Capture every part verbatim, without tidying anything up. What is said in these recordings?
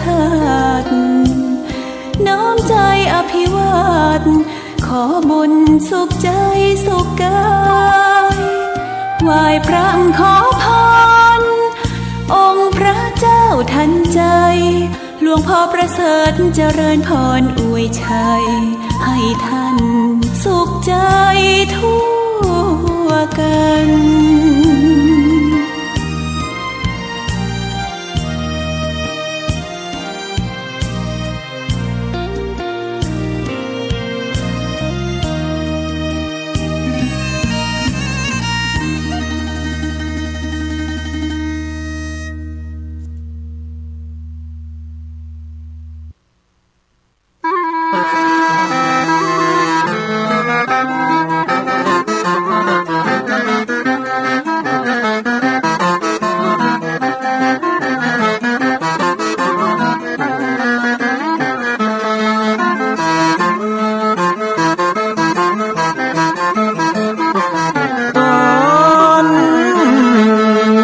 ธาตุ น้อมใจ๋อภิวาท ขอบุญสุขใจ๋สุขก๋าย ไหว้พระขอพร องค์พระเจ้าทันใจ๋ หลวงพ่อประเสริฐเจริญพรอวยชัย ให้ท่านสุขใจ๋ทั่วกั๋นต๋อน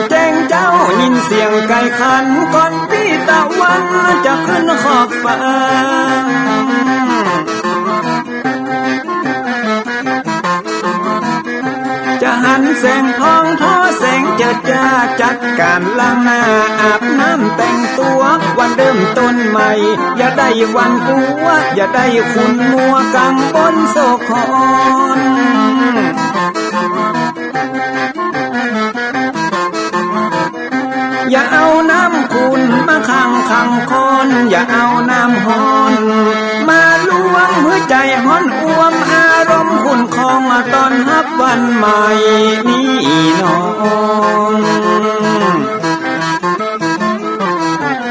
แจ้งเจ๊ายินเสียงไก่ขัน ก่อนปี้ตะวันจะขึ้นขอบฟ้า จะหันแสงทองทอแสงเจิดจ้า จัดก๋านล้างหน้าอาบน้ำแต่งตั๋ว วันเริ่มต้นใหม่ อย่าได้หวาดกลัว อย่าได้ขุ่นมัวกังวลโศกหอน อย่าเอาน้ำขุ่นมาขังขังคอน อย่าเอาน้ำฮ้อนมาลวง หื้อใจ๋ฮ้อนอ่วม อารมณ์ขุ่นคอง ต้อนฮับวันใหม่นี้น้อง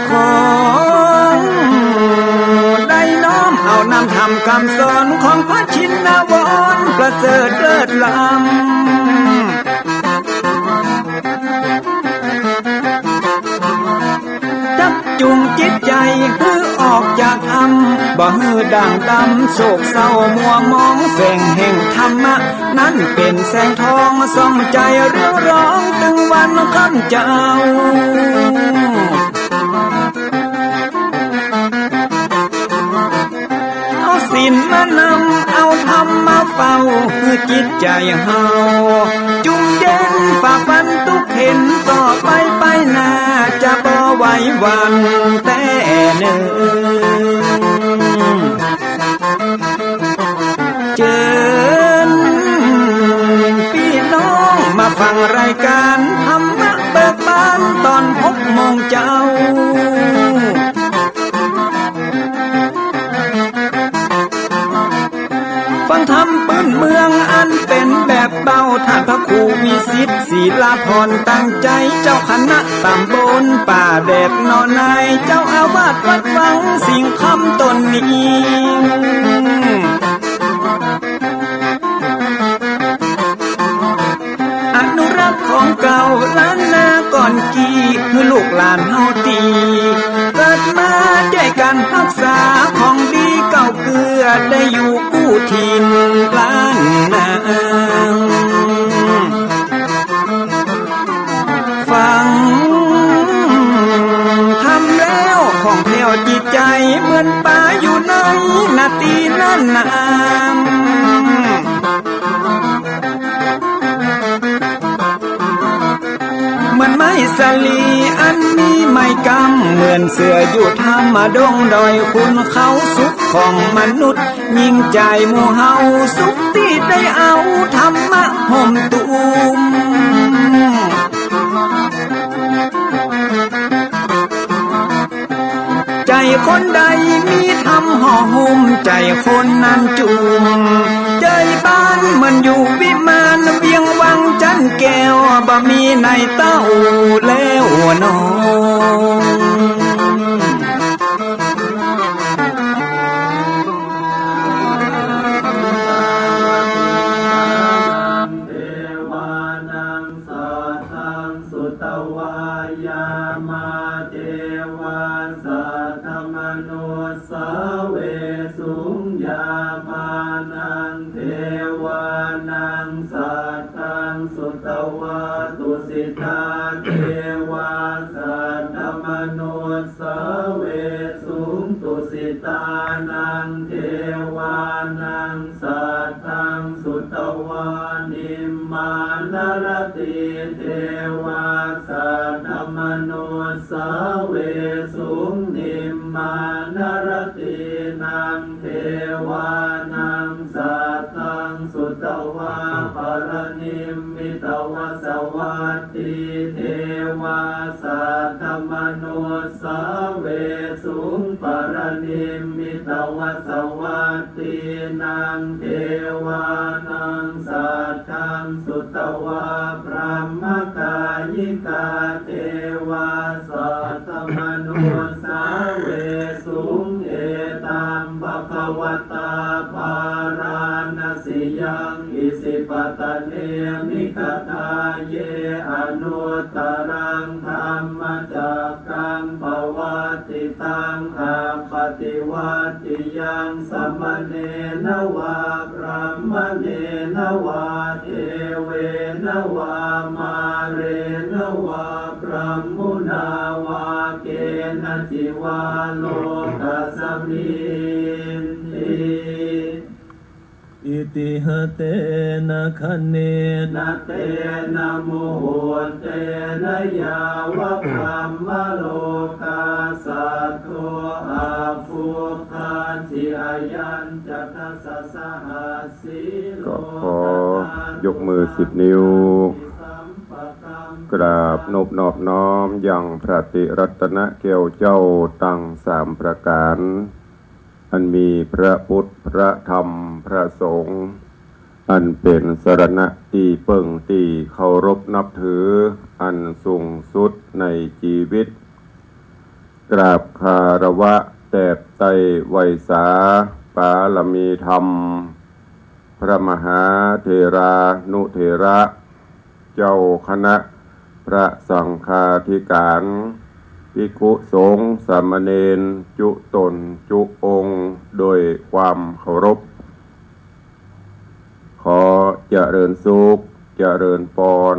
ขอได้น้อมเอานำธรรมกำสอน ของพระชินวรประเสริฐเลิศล้ำ จักจูงจิตใจ๋หื้อออกจากถ้ำ บ่หื้อด่างดำ โศกเศร้ามัวหมอง แสงแห่งธรรมะ นั้นเป๋นแสงทอง ส่องใจ๋เรืองรอง ตึงวันค่ำเจ๊า เอาศีลมานำ เอาธรรมมาเฝ้า หื้อจิตใจ๋เฮา จุ่มเย็นฝ่าฟันตุ๊กเข็ญ ต่อไปไปหน้า จะบ่ไหวหวั่นแต๊เน่อ เจิญปี้น้องมาฟังรายก๋านธรรมะเบิกบาน ต๋อนหกโมงเจ๊า ฟังธรรมปื้นเมืองอันเป๋นแบบเบา ท่านพระครูวิสิทธิ์ ศิลาพรณ์ ตั้งใจ๋ เจ้าคณะต๋ำบลป่าแดดหนองนาย เจ้าอาวาสวัดวังสิงห์คำต๋นนี้ อนุรักษ์ของเก่าล้านนาก่อนกี้ หื้อลูกหลานเฮาตี้เกิดมา จ้วยกั๋นฮักษาของดีเก่าเกื้อ ได้อยู่กู้ถิ่นล้านนา ฟังธรรมแล้วผ่องแผ้วจิตใจ๋ เหมือนป๋าอยู่ในนาตี้นั้นนา เหมือนไม้สาลีอันมีไม้กำ เหมือนเสืออยู่ถ้ำดงดอยขุนเขา สุขของมนุษย์ยิ่งใจ๋หมู่เฮา สุขตี้ได้เอาธรรมะห่มตุ้ม ใจ๋คนใดมีธรรมห่อหุ้ม ใจ๋คนนั้นจุ่ม ใจ๋บ้านเหมือนอยู่วิมาน เวียงวังจันแก้ว บ่มีในเต้าแล้วน้อง Saddhammanussāvesuṃ. Yāmānaṃ devānaṃ saddaṃ sutvā tusidā devā saddamanussāve devā saddamanussāvesuṃ. Nimmānaratīnaṃ devānaṃ saddaṃ sutvā paranimmitavasavattī devā saddamanussāvesuṃ. Paranimmitavasavat tīnaṃ devānaṃ saddaṃ sutvā brahmakāyikā devā saddamanussāvesuṃ. Etaṃ bhagavatā bārāṇasiyaṃ isipatane migadāye anuttaraṃ dhammacakkam pavattitaṃ appaṭivattiyaṃ samaṇena vā brāhmaṇena vā devena vā mārena vā brahmunā vā kenaci vā lokasminti. Itiha tena khaṇena tena muhuttena yāva brahmalokā saddo abbhuggacchi. Ayañca dasasahassī ก็ขอยกมือสิบนิ้ว กราบนบนอบน้อมยังพระติรัตนแก้วเจ้าตังสามประก๋าน อันมีพระพุทธ พระธรรม พระสงฆ์ อันเป๋นสรณะตี้เปิ้งตี้เคารพนับถืออันสูงสุดในจีวิต กราบคารวะแตบไต้ไหว้สาบารมีธรรม พระมหาเถรานุเถระ เจ้าคณะ พระสังฆาธิก๋าน ภิกขุสงฆ์สามเณรจุ๊ต๋นจุ๊องค์โดยความเคารพ ขอเจริญสุข เจริญปอน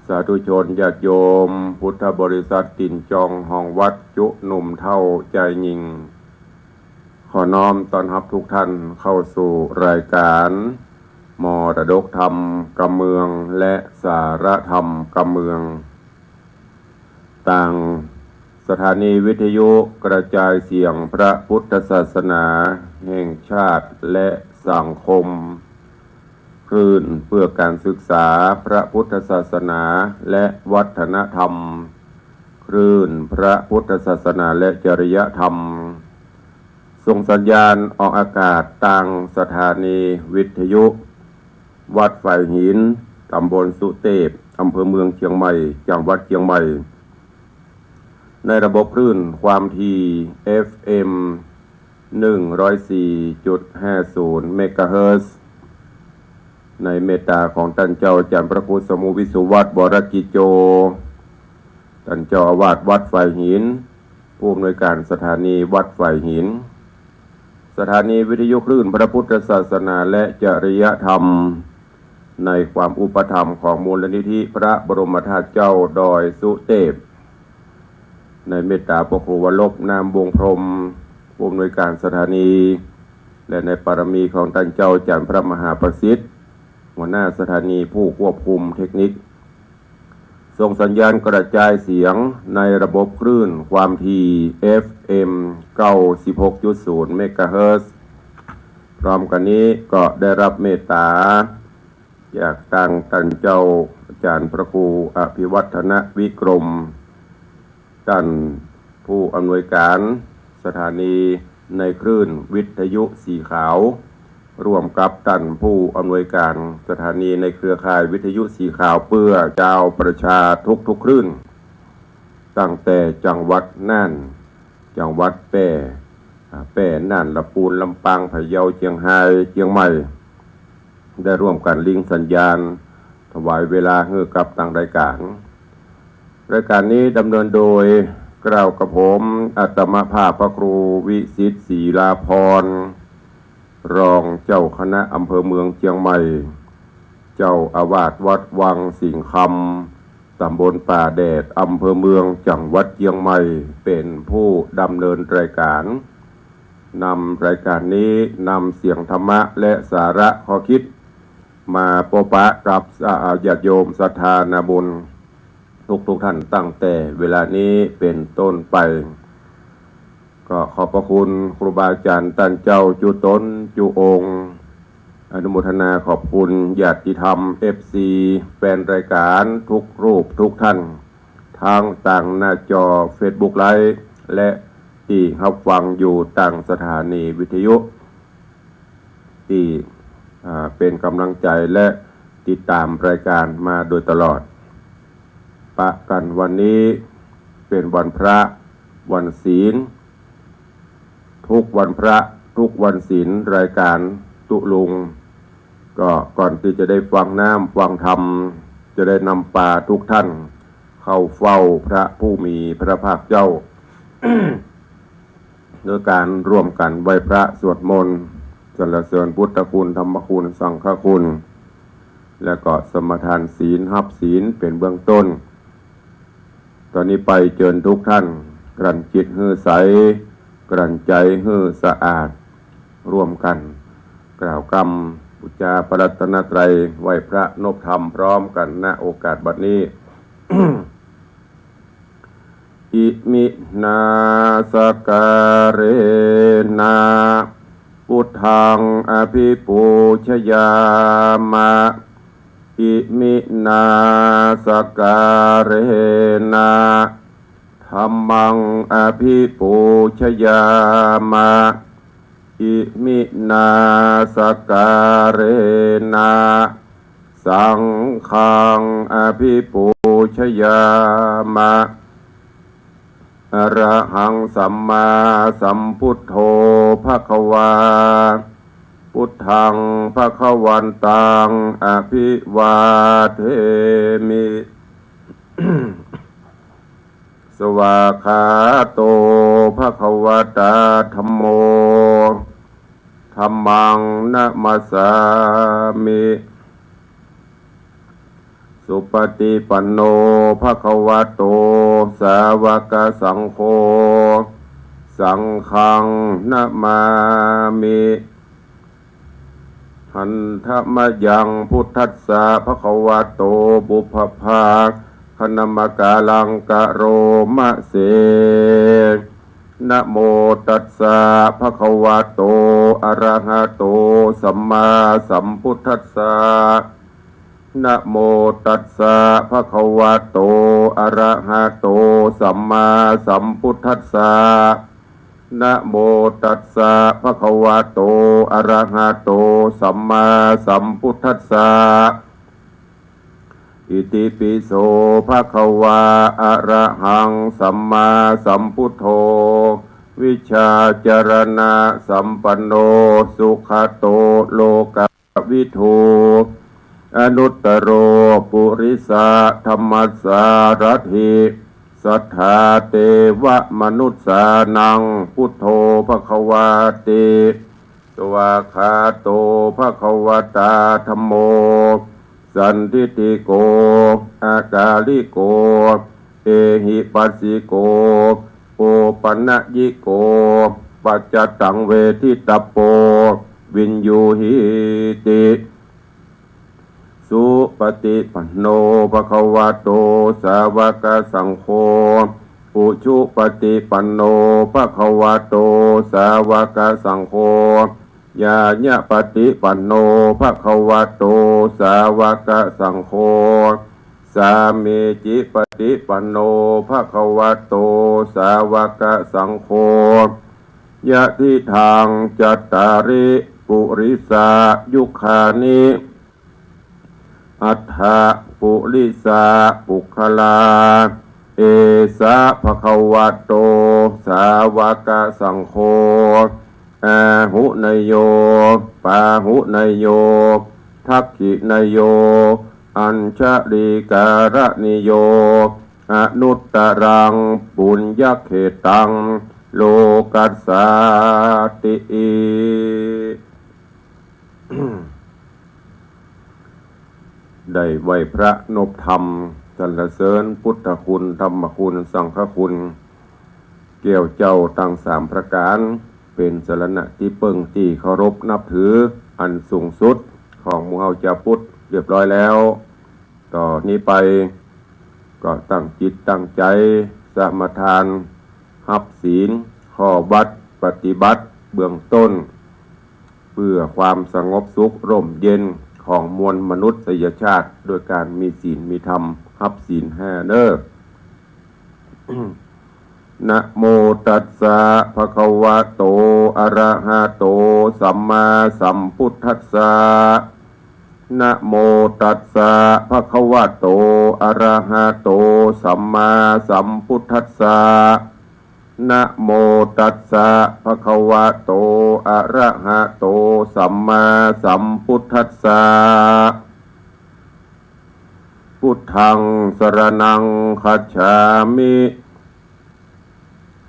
สาธุชนญาติโยม พุทธบริษัทตี๋นจองห้องวัดจุ๊หนุ่มเฒ่าจายญิง ขอน้อมต้อนฮับทุกท่านเข้าสู่รายการมรดกธรรมกำเมืองและสาระธรรมกำเมือง ตางสถานีวิทยุกระจายเสียงพระพุทธศาสนาแห่งชาติและสังคม คลื่นเพื่อการศึกษาพระพุทธศาสนาและวัฒนธรรม คลื่นพระพุทธศาสนาและจริยธรรม ส่งสัญญาณออกอากาศตางสถานีวิทยุวัดฝายหิน ต๋ำบลสุเตพ อำเภอเมืองเจียงใหม่ จังหวัดเจียงใหม่ ในระบบคลื่นความถี่ เอฟเอ็ม หนึ่งร้อยสี่จุดห้าศูนย์ เมกะเฮิรตซ์ ในเมตตาของต้านเจ้าอาจ๋ารย์พระครูสมุห์วิสุวัฒน์ วรกิจโจ ต้านเจ้าอาวาสวัดฝายหิน ผู้อำนวยการสถานีวัดฝายหิน สถานีวิทยุคลื่นพระพุทธศาสนาและจริยธรรม ในความอุปถัมภ์ของมูลนิธิพระบรมธาตุเจ้าดอยสุเตพ ในเมตตาพระครูวรรบ นามวงศ์พรหม ผู้อำนวยการสถานี และในปารมีของต้านเจ้าอาจ๋ารย์พระมหาประสิทธิ์ หัวหน้าสถานีผู้ควบคุมเทคนิค ส่งสัญญาณกระจายเสียงในระบบคลื่นความถี่ เอฟเอ็ม เก้าสิบหกจุดศูนย์ เมกะเฮิรตซ์ พร้อมกั๋นนี้ก็ได้ฮับเมตตาจากตางต้านเจ้าอาจ๋ารย์พระครูอภิวัฒนวิกรม ต้านผู้อำนวยการสถานีในคลื่นวิทยุสีขาว ร่วมกับต้านผู้อำนวยการสถานีในเครือข่ายวิทยุสีขาวเปื้อจาวประชาทุกๆคลื่น ตั้งแต่จังหวัดน่าน จังหวัดแป้ อ่า แป้ น่าน ลำปูน ลำปาง พะเยา เจียงฮาย เจียงใหม่ ได้ร่วมกั๋นลิงก์สัญญาณ ถวายเวลาหื้อกับตางรายก๋าน รายก๋านนี้ดำเนินโดยเกล้ากระผม อาตมาภาพพระครูวิสิทธิ์ ศรีลาภรณ์ รองเจ้าคณะอำเภอเมืองเจียงใหม่ เจ้าอาวาสวัดวังสิงห์คำ ต๋ำบลป่าแดด อำเภอเมือง จังหวัดเจียงใหม่ เป๋นผู้ดำเนินรายก๋าน นำรายก๋านนี้นำเสียงธรรมะและสาระข้อคิด มาปะปะกับ อ่า ญาติโยมศรัทธานาบุญทุกๆ ท่านตั้งแต่เวลานี้เป๋นต้นไป ก็ขอบพระคุณครูบาอาจ๋ารย์ต้านเจ้าจุ๊ต๋นจุ๊องค์ อนุโมทนาขอบคุณญาติธรรม เอฟซี แฟนรายก๋านทุกรูปทุกท่าน ตึงตางหน้าจอเฟซบุ๊กไลฟ์ และตี้ฮับฟังอยู่ตางสถานีวิทยุ ตี้ อ่า เป๋นก๋ำลังใจ๋และติดต๋ามรายก๋านมาโดยตลอด ปะกั๋นวันนี้เป๋นวันพระ วันศีล ทุกวันพระ ทุกวันศีล รายก๋านตุ๊ลุง ก็ก่อนตี้จะได้ฟังน้ำฟังธรรม จะได้นำปาทุกท่านเข้าเฝ้าพระผู้มีพระภาคเจ้า โดยก๋านร่วมกั๋นไหว้พระสวดมนต์ สรรเสริญพุทธคุณ ธรรมคุณ สังฆคุณ และก็สมาทานศีล ฮับศีลเป๋นเบื้องต้น ต๋อนนี้ไปเจิญทุกท่าน กลั่นจิตหื้อใส กลั่นใจ๋หื้อสะอาด ร่วมกั๋นกล่าวกำบูชาพระรัตนตรัย ไหว้พระนบธรรมพร้อมกั๋น ณ โอกาสบัดนี้ อิมินา สการะนะ พุทธัง อภิปูชยามะ อิมินา สการะนะ ธัมมัง อภิปูชยามะ อิมินา สการะนะ สังฆัง อภิปูชยามะ อระหัง สัมมาสัมพุทโธ ภะคะวา พุทธัง ภะคะวันตัง อภิวาเทมิ สวากขาโต ภะคะวะตา ธัมโม ธัมมัง นะมัสสามิ สุปะติปันโน ภะคะวะโต สาวะกะสังโฆ สังฆัง นะมามิ หันทะมะยัง พุทธัสสะ ภะคะวะโต ปุพพะภาคะนะมะกาลัง กะโรมะเส นะโมตัสสะ ภะคะวะโต อะระหะโต สัมมาสัมพุทธัสสะ นะโมตัสสะ ภะคะวะโต อะระหะโต สัมมาสัมพุทธัสสะ นะโมตัสสะ ภะคะวะโต อะระหะโต สัมมาสัมพุทธัสสะ อิติปิโส ภะคะวะ อะระหัง สัมมาสัมพุทโธ วิชชาจรณะสัมปันโน สุขะโต โลกะวิทู อนุตตะโร ปุริสะธัมมัสสารัตถิ สัทธาเตวะมนุสสานัง พุทโธ ภะคะวาติ สวากขาโต ภะคะวะตา ธัมโม สันทิฏฐิโก อะกาลิโก เอหิปัสสิโก โอปันญิโก ปัจจตัง เวทิตะโป วิญญูหีติ สุปะติปันโน ภะคะวะโต สาวะกะสังโฆ อุชุปะติปันโน ภะคะวะโต สาวะกะสังโฆ ญาญะปะติปันโน ภะคะวะโต สาวะกะสังโฆ สามีจิปะติปันโน ภะคะวะโต สาวะกะสังโฆ ยะถิทัง จัตตาริ ปุริสายุคานิ อัฏฐะ ปุริสะ ปุคคลา เอสะ ภะคะวะโต สาวะกะสังโฆ อาหุเนยโย ปาหุเนยโย ทักขิเนยโย อัญชลีการะเนยโย อนุตตะรัง ปุญญะเขตัง โลกัสสาติ ได้ไหว้พระนบธรรม สรรเสริญพุทธคุณ ธรรมคุณ สังฆคุณ แก้วเจ้าตังสามประก๋าน เป๋นสรณะตี้เปิ้งตี้เคารพนับถืออันสูงสุด ของหมู่เฮาจาวพุทธเรียบร้อยแล้ว ต่อนี้ไปก็ตั้งจิตตั้งใจ๋สมาทานฮับศีล ข้อวัตรปฏิบัติเบื้องต้น เพื่อความสงบสุขร่มเย็นของมวลมนุษยชาติ ด้วยการมีศีลมีธรรม ฮับศีลห้าเน้อ นะโมตัสสะ ภะคะวะโต อะระหะโต สัมมาสัมพุทธัสสะ นะโมตัสสะ ภะคะวะโต อะระหะโต สัมมาสัมพุทธัสสะ นะโมตัสสะ ภะคะวะโต อะระหะโต สัมมาสัมพุทธัสสะ พุทธัง สรณัง คัจฉามิ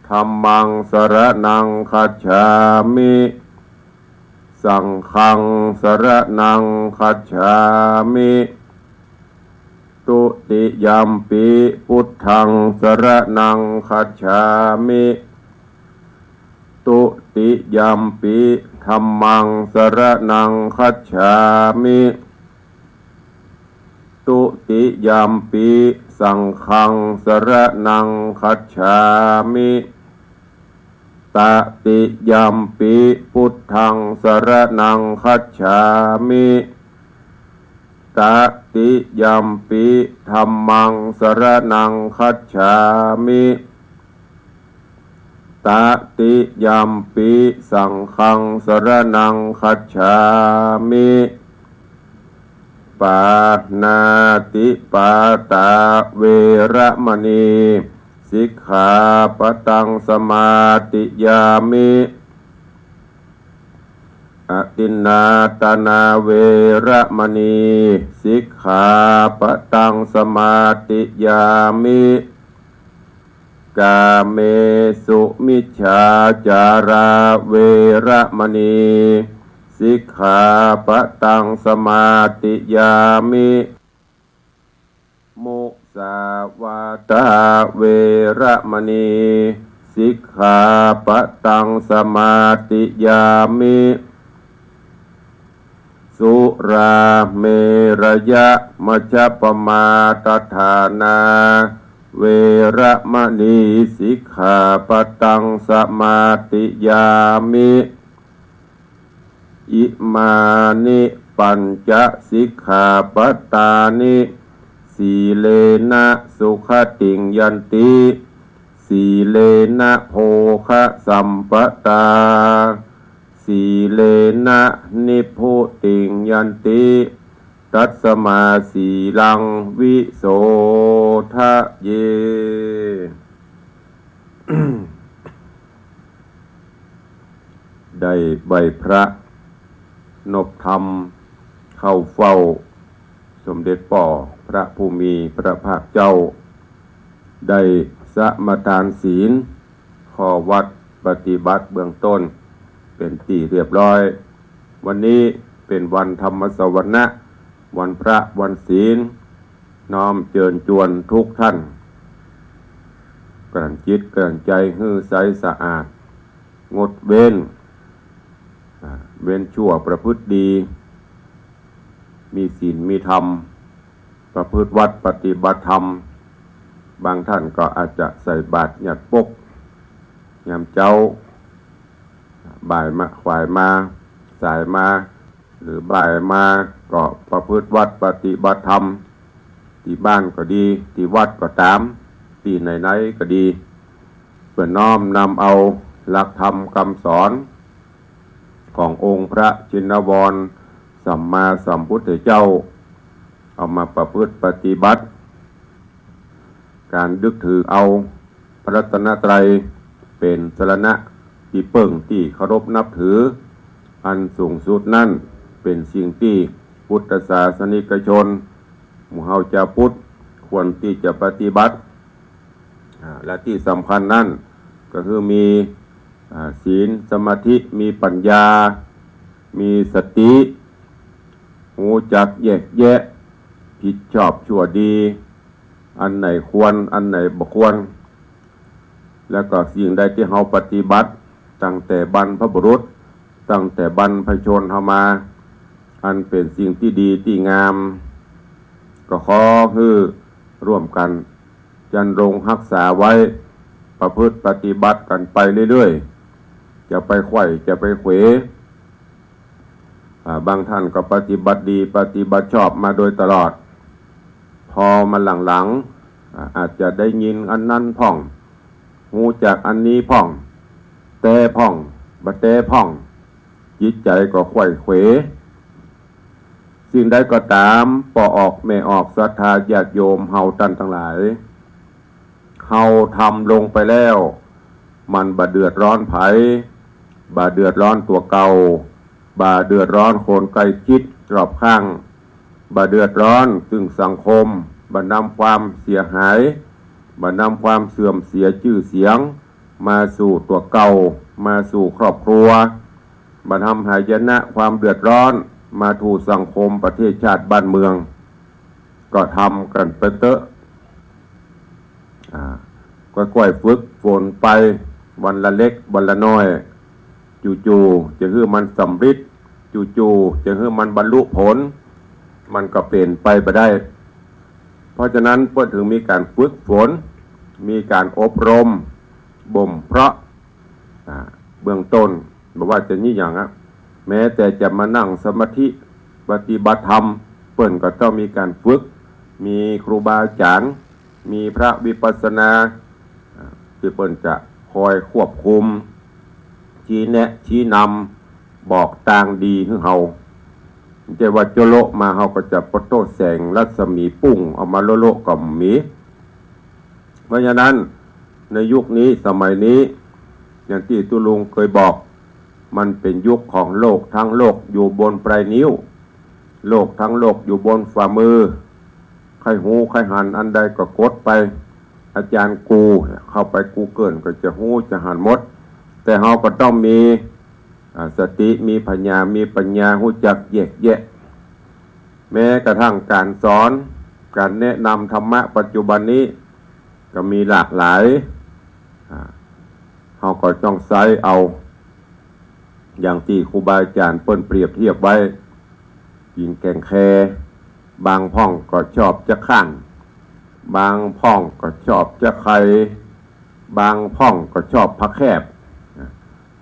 ธัมมัง สรณัง คัจฉามิ สังฆัง สรณัง คัจฉามิ ทุติยัมปิ พุทธัง สรณัง คัจฉามิ ทุติยัมปิ ธัมมัง สรณัง คัจฉามิ ทุติยัมปิ สังฆัง สรณัง คัจฉามิ ตติยัมปิ พุทธัง สรณัง คัจฉามิ ตติยัมปิ ธัมมัง สรณัง คัจฉามิ ตติยัมปิ สังฆัง สรณัง คัจฉามิ ปาณาติปาตา เวระมะนี สิกขาปะตัง สมาธิยามิ อทินนาทานา เวระมะนี สิกขาปะตัง สมาธิยามิ กาเมสุมิจฉาจารา เวระมะนี สิกขาปะตัง สมาธิยามิ มุสาวาทา เวระมะนี สิกขาปะตัง สมาธิยามิ สุราเมรยะมัชฌปมาทฐานา เวระมะนี สิกขาปะตัง สมาธิยามิ อิมานิปัญจสิกขาปะตานิ สีเลนะสุขติงยันติ สีเลนะโภคะสัมปะตา สีเลนะนิพพุติงยันติ ตัสมาสีลังวิโสทะเย ได้ไหว้พระนบธรรม เข้าเฝ้าสมเด็จป้อพระผู้มีพระภาคเจ้า ได้สมาทานศีล ข้อวัตรปฏิบัติเบื้องต้น เป๋นตี้เรียบร้อย วันนี้เป๋นวันธรรมสวนะ วันพระวันศีล น้อมเจิญจวนทุกท่าน กลั่นจิตกลั่นใจ๋หื้อใสสะอาด งดเว้น อ่า เว้นชั่วประพฤติดี มีศีลมีธรรม ประพฤติวัตรปฏิบัติธรรม บางท่านก็อาจจะใส่บาตรหยัดปก ยามเจ๊า บ่ายมา ขวายมา สายมา หรือบ่ายมาก็ประพฤติวัตรปฏิบัติธรรม ตี้บ้านก็ดี ตี้วัดก็ต๋าม ตี้ไหนๆ ก็ดี เพื่อน้อมนำเอาหลักธรรมกำสอนขององค์พระชินวรสัมมาสัมพุทธเจ้า เอามาประพฤติปฏิบัติ ก๋านนึกถือเอาพระรัตนตรัยเป๋นสรณะตี้เปิ้งตี้เคารพนับถือ อันสูงสุดนั้นเป๋นสิ่งตี้พุทธศาสนิกชน หมู่เฮาจาวพุทธควรตี้จะปฏิบัติ อ่า และตี้สำคัญนั้นก็คือมี อ่า ศีล สมาธิ มีปัญญา มีสติ ฮู้จักแยกแยะ ผิดชอบชั่วดี อันไหนควร อันไหนบ่ควร แล้วก็สิ่งใดตี้เฮาปฏิบัติ ตั้งแต่บรรพบุรุษ ตั้งแต่บรรพชนเฮามา อันเป๋นสิ่งตี้ดีตี้งาม ก็ขอหื้อร่วมกั๋น จรรรงฮักษาไว้ ประพฤติปฏิบัติกั๋นไปเรื่อยๆ จะไปไขว่ จะไปเขว อ่า บางท่านก็ปฏิบัติดี ปฏิบัติชอบมาโดยตลอด พอมาหลังๆ อ่า อาจจะได้ยินอันนั้นพ่อง ฮู้จักอันนี้พ่อง แต๊พ่อง บ่แต๊พ่อง จิตใจ๋ก็ไขว่เขว สิ่งใดก็ต๋าม ป้อออกแม่ออก ศรัทธาญาติโยมเฮาต้านตังหลาย เฮาทำลงไปแล้ว มันบ่เดือดร้อนใผ บ่เดือดร้อนตั๋วเก่า บ่เดือดร้อนคนใก้จิตรอบข้าง บ่เดือดร้อนเถิงสังคม บ่นำความเสียหาย บ่นำความเสื่อมเสียจื้อเสียง มาสู่ตั๋วเก่า มาสู่ครอบครัว บ่นำหายนะความเดือดร้อน มาถู่สังคมประเทศชาติบ้านเมือง ก็ทำกั๋นไปเต๊อะ อ่า ก้อยๆ ฝึกฝนไป วันละเล็ก วันละน้อย จู่ๆ จะหื้อมันสำเร็จ จู่ๆ จะหื้อมันบรรลุผล มันก็เป๋นไปบ่ได้ เพราะฉะนั้นเปิ้นเถิงมีก๋านฝึกฝน มีก๋านอบรม บ่มเพาะ อ่า เบื้องต้น บ่ว่าจะอี้หยังอะ แม้แต่จะมานั่งสมาธิปฏิบัติธรรม เปิ้นก็ต้องมีก๋านฝึก มีครูบาอาจ๋ารย์ มีพระวิปัสสนา อ่า ตี้เปิ้นจะคอยควบคุม ชี้แนะ ชี้นำ บอกตางดีหื้อเฮา บ่ใจ้ว่าโจ๊ะโละมาเฮาก็จะปะโต๊ะแสงรัศมีปุ้งออกมาโละๆ ก็มี เพราะฉะนั้นในยุคนี้สมัยนี้ อย่างตี้ตุ๊ลุงเกยบอก มันเป๋นยุคของโลก ทั้งโลกอยู่บนปลายนิ้ว โลกทั้งโลกอยู่บนฝ่ามือ ใค่ฮู้ใค่หันอันใดก็กดไป อาจ๋ารย์กูเข้าไปกูเกิลก็จะฮู้จะหันหมด แต่เฮาก็ต้องมี อ่า สติ มีผญา มีปัญญา ฮู้จักแยกแยะ แม้กระทั่งก๋านสอน ก๋านแนะนำธรรมะปัจจุบันนี้ ก็มีหลากหลาย อ่า เฮาก็ต้องใจ๊เอา อย่างตี้ครูบาอาจ๋ารย์เปิ้นเปรียบเทียบไว้ หญิงแก่งแค บางพ่องก็ชอบจะข้าน บางพ่องก็ชอบจะไข่ บางพ่องก็ชอบผาแคบ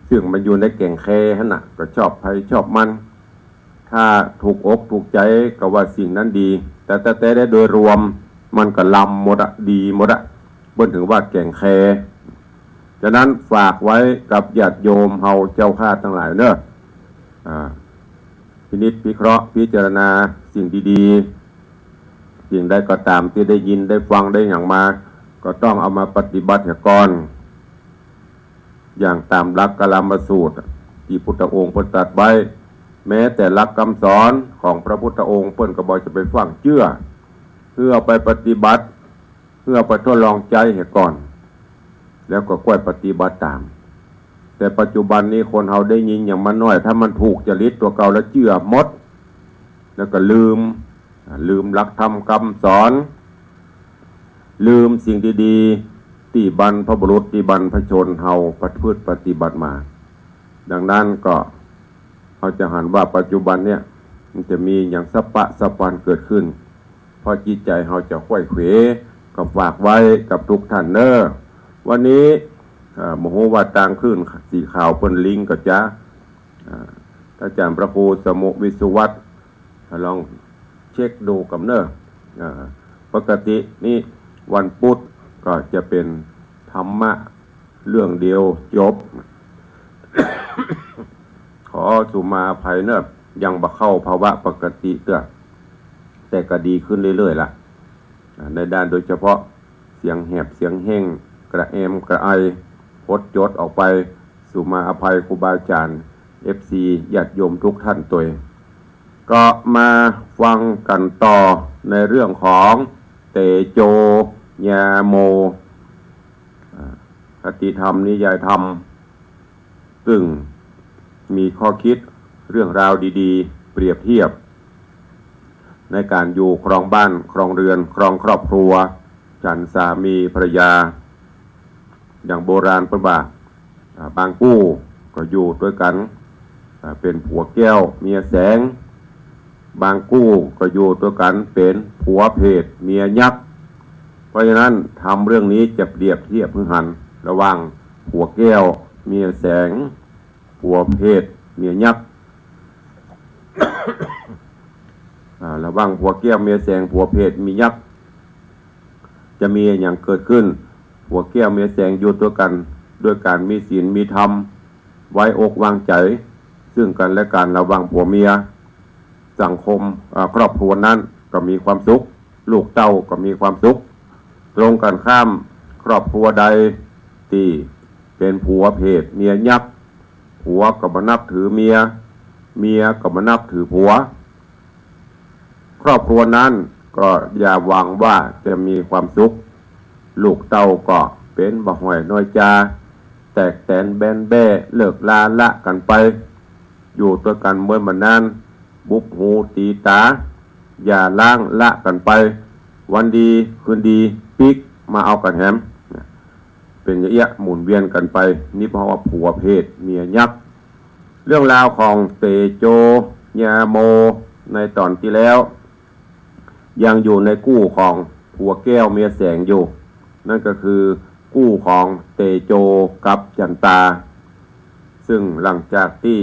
ซึ่งมันอยู่ในแก่งแคหั้นน่ะ ก็ชอบใผชอบมัน ถ้าถูกอกถูกใจ๋ก็ว่าสิ่งนั้นดี แต่ แต่ แต่โดยรวมมันก็ลำหมดอะ ดีหมดอะ เปิ้นเถิงว่าแก่งแค ฉะนั้นฝากไว้กับญาติโยมเฮาเจ้าข้าตังหลายเนาะ อ่า พินิจพิเคราะห์พิจารณาสิ่งดีๆ สิ่งใดก็ต๋ามตี้ได้ยินได้ฟังได้หยังมา ก็ต้องเอามาปฏิบัติเหียก่อน อย่างต๋ามหลักกาลามสูตรตี้พุทธองค์เปิ้นตรัสไว้ แม้แต่หลักกำสอนของพระพุทธองค์เปิ้นก็บ่จะไปฟั่งเจื้อ หื้อเอาไปปฏิบัติ หื้อเอาไปทดลองใจ๊เหียก่อน แล้วก็ก้อยปฏิบัติต๋าม แต่ปัจจุบันนี้คนเฮาได้ยินหยังมาน้อย ถ้ามันถูกจริตตั๋วเก่าแล้วเจื้อหมด แล้วก็ลืม อ่า ลืมหลักธรรมกำสอน ลืมสิ่งดีๆ ตี้บรรพบุรุษ ตี้บรรพชนเฮาประพฤติปฏิบัติมา ดังนั้นก็ เฮาจะหันว่าปัจจุบันเนี่ย มันจะมีหยังสะปะสะปันเกิดขึ้น เพราะจิตใจ๋เฮาจะไขว่เขว ก็ฝากไว้กับทุกท่านเนาะ วันนี้ อ่า บ่ฮู้ว่าตางคลื่นสีขาวเปิ้นลิงก์ก่อจ๊ะ อ่า อาจ๋ารย์พระครูสมุห์ วิศวัตร ลองเช็คดูก่อนเนาะ อ่า ปกตินี้วันพุธก็จะเป๋นธรรมะเรื่องเดียวจบ ขอสุมาอภัยเนาะ ยังบ่เข้าภาวะปกติเตื้อ แต่ก็ดีขึ้นเรื่อยๆ ละ อ่า ในด้านโดยเฉพาะเสียงแหบเสียงแห้ง กระแอมกระไอ พดจดออกไป สุมาอภัยครูบาอาจ๋ารย์ เอฟซี ญาติโยมทุกท่านตวย ก็มาฟังกั๋นต่อในเรื่องของเตโจญาโม อ่า คติธรรมนิยายธรรม ซึ่งมีข้อคิดเรื่องราวดีๆ เปรียบเทียบ ในก๋านอยู่ครองบ้านครองเรือนครองครอบครัว ฉันสามีภรรยา อย่างโบราณเปิ้นว่า อ่า บางกู้ก็อยู่ตวยกั๋น อ่า เป๋นผัวแก้วเมียแสง บางกู้ก็อยู่ตวยกั๋นเป๋นผัวเพศเมียยักษ์ เพราะฉะนั้นธรรมเรื่องนี้จะเปรียบเทียบหื้อหันระหว่างผัวแก้วเมียแสง ผัวเพศเมียยักษ์ อ่า ระหว่างผัวแก้วเมียแสง ผัวเพศเมียยักษ์ จะมีอะหยังเกิดขึ้น ผัวแก้วเมียแสงอยู่ตวยกั๋น ด้วยก๋านมีศีลมีธรรม ไว้อกวางใจ๋ ซึ่งกั๋นและกั๋น ระหว่างผัวเมีย สังคม อ่า ครอบครัวนั้นก็มีความสุข ลูกเต้าก็มีความสุข ตรงกั๋นข้าม ครอบครัวใดตี้เป๋นผัวเพศเมียยักษ์ ผัวก็บ่นับถือเมีย เมียก็บ่นับถือผัว ครอบครัวนั้นก็อย่าหวังว่าจะมีความสุข ลูกเต้าก็เป๋นบ่าห้อยน้อยจา แตกแตนแบนแบ้ เลิกลาละกั๋นไป อยู่ตวยกั๋นเมินบ่านาน บุบหูตีต๋า หย่าร้างละกั๋นไป วันดีคืนดีปิ๊กมาเอากั๋นแหม เป๋นอย่างเอี้ยหมุนเวียนกั๋นไป นี่เพราะว่าผัวเพศเมียยักษ์ เรื่องราวของเตโจยาโมในต๋อนตี้แล้ว ยังอยู่ในกู้ของผัวแก้วเมียแสงอยู่ นั่นก็คือกู้ของเตโจกับจั๋นตา ซึ่งหลังจากตี้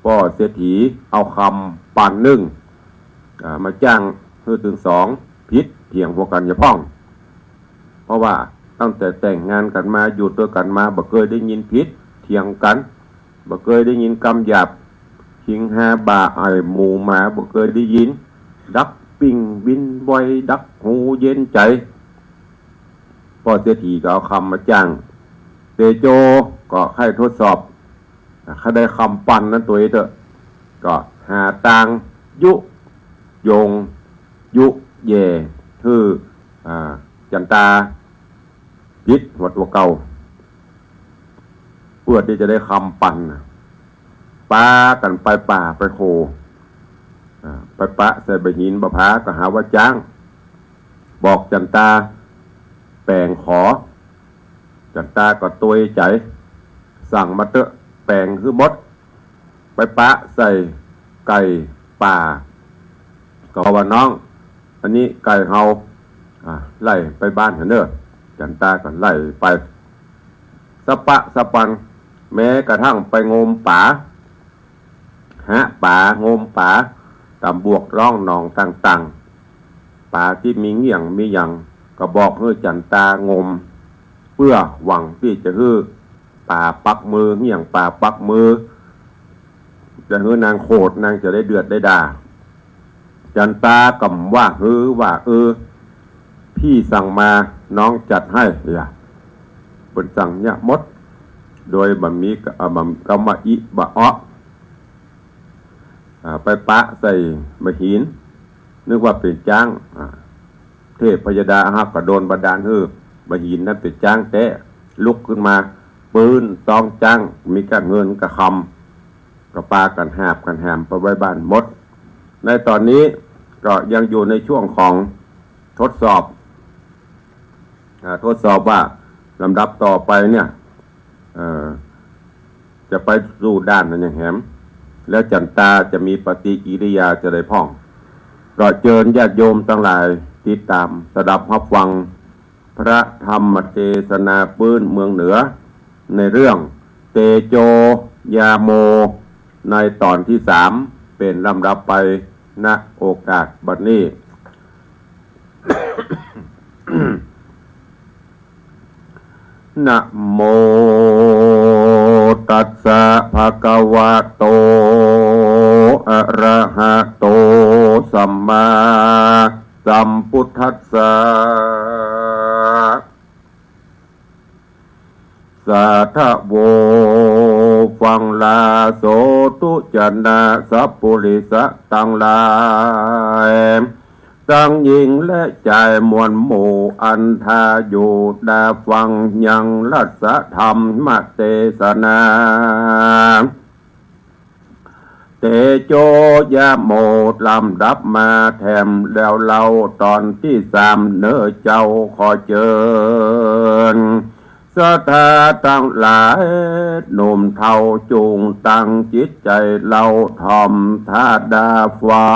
ป้อเศรษฐีเอาคำปันนึ่ง อ่า มาจ้างหื้อตึงสองผิดเถียงกั๋นอย่าพ่อง เพราะว่าตั้งแต่แต่งงานกั๋นมา อยู่ตวยกั๋นมา บ่เกยได้ยินผิดเถียงกั๋น บ่เกยได้ยินกำหยาบ ขิงฮาบ่าอ่อยหมู่หมา บ่เกยได้ยิน ดักปิ้งวินไว ดักหูเย็นใจ๋ ป้อเศรษฐีก็เอาคำมาจ้าง เตโจก็ใค่ทดสอบ อ่า ใค่ได้คำปันนั้นตวยเต๊อะ ก็หาตางยุยง ยุแย่ หื้อ อ่า จั๋นตา ผิดหวดกว่าเก่า เปื้อตี้จะได้คำปันน่ะ ปากั๋นไปป่าไปโข อ่า ไปปะใส่บ่าหินบ่าผา ก็หาว่าจ้าง บอกจั๋นตาแป๋งขอ จั๋นตาก็ตวยใจ๋ สั่งมาเต๊อะ แป๋งหื้อหมด ไปปะใส่ไก่ป่า ก็ว่า น้อง อันนี้ไก่เฮา อ่า ไล่ไปบ้านหั้นเน่อ จั๋นตาก็ไล่ไป สะปะสะปัน แม้กระทั่งไปงมป๋า หาป๋างมป๋า ต๋ามบวกร่องหนองต่างๆ ป๋าตี้มีเงี้ยงมีหยัง ก็บอกหื้อจั๋นตางม เปื้อหวังตี้จะหื้อป๋าปักมือ เงี้ยงป๋าปักมือ จะหื้อนางโขด นางจะได้เดือดได้ด่า จั๋นตาก็ว่า หื้อ ว่า เออ พี่สั่งมา น้องจัดให้ เยียะ เปิ้นสั่งเยียะหมด โดยบ่มี อ่า บ่ กำว่าอิบ่าอ๊อ อ่า ไปปะใส่บ่าหิน นึกว่าเป๋นจ๊าง อ่า เทพยดาอาฮักก็โดนบันดาลหื้อ บ่าหินนั้นเป๋นจ๊างแต๊ ลุกขึ้นมา ปื๊นต๊องจ๊าง มีก้าเงินก้าคำ ก็ปากั๋นหาบกั๋นหามไปไว้บ้านหมด ในต๋อนนี้ก็ยังอยู่ในช่วงของทดสอบ อ่า ทดสอบว่าลำดับต่อไปเนี่ย เอ่อ จะไปสู่ด้านนั้นอย่างแหม แล้วจั๋นตาจะมีปฏิกิริยาจะใดพ่อง ก็เจิญญาติโยมตังหลายติดต๋ามสดับฮับฟัง พระธรรมเตสนาปื๊นเมืองเหนือ ในเรื่องเตโจยาโม ในต๋อนตี้สาม เป๋นลำดับไป ณ โอกาสบัดนี้ นะโมตัสสะ ภะคะวะโต อะระหะโต สัมมาสัมพุทธัสสะ สาธะโว ฟังลาโสธุชนะสัพปุริสะตังหลาย ตังญิงและจายมวลหมู่อันทาอยู่ดาฟังยังรัสธรรมเตสนา เตโจยะโม ลำดับมาแถมแล้วเล่า ต๋อนตี้สามเน่อเจ้า ขอเจิญ ศรัทธาตังหลาย หนุ่มเฒ่าจุ่งตั้งจิตใจ๋เล่าถ่อมถ้าดาฟั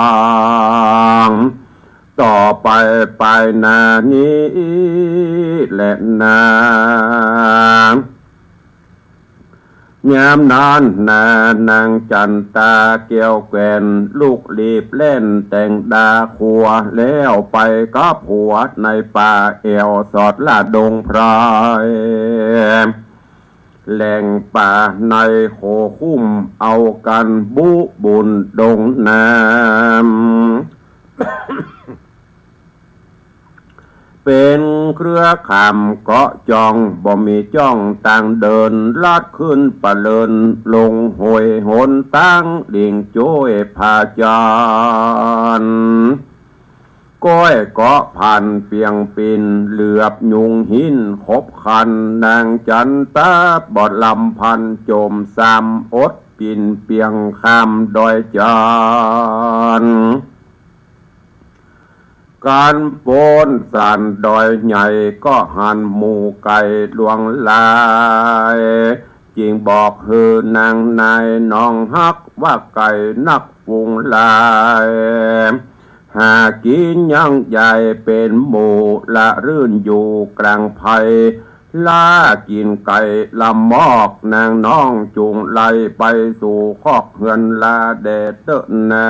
ง ต่อไปปายหน้านี้แลนา ยามนั้นนานางจั๋นตาแก้วแก่น ลุกลีบแล่นแต่งดาครัว แล้วไปกับผัวในป่าแอ่วสอดละดงไพร แหล่งป่าในโขคุ้มเอากั๋นบุบุญดงน้ำ เป๋นเครือข่ำเกาะจ่อง บ่มีจ้องตางเดิน ลัดขึ้นปะเลิน ลงห้วยหนตางหลิ่งจ้วยผาจั๋น ก้อยเกาะพันเปียงปิ่น เหลือบยุงหินขบคัน นางจั๋นตาบ่ลำพัน จมซ้ำอดปิ่นเปียงข้ามดอยจั๋น กั๋นป๊นสันดอยใหญ่ ก็หันหมู่ไก่หลวงหลาย จึงบอกหื้อนางนายน้องฮัก ว่าไก่นักฝูงหลาย หากิ๋นยังใหญ่เป๋นหมู่ ละรื่นอยู่กลางไพร ล่ากิ๋นไก่ลำมอก นางน้องจุ่งไล่ไปสู่คอกเฮือนลาแด่เต๊อะนา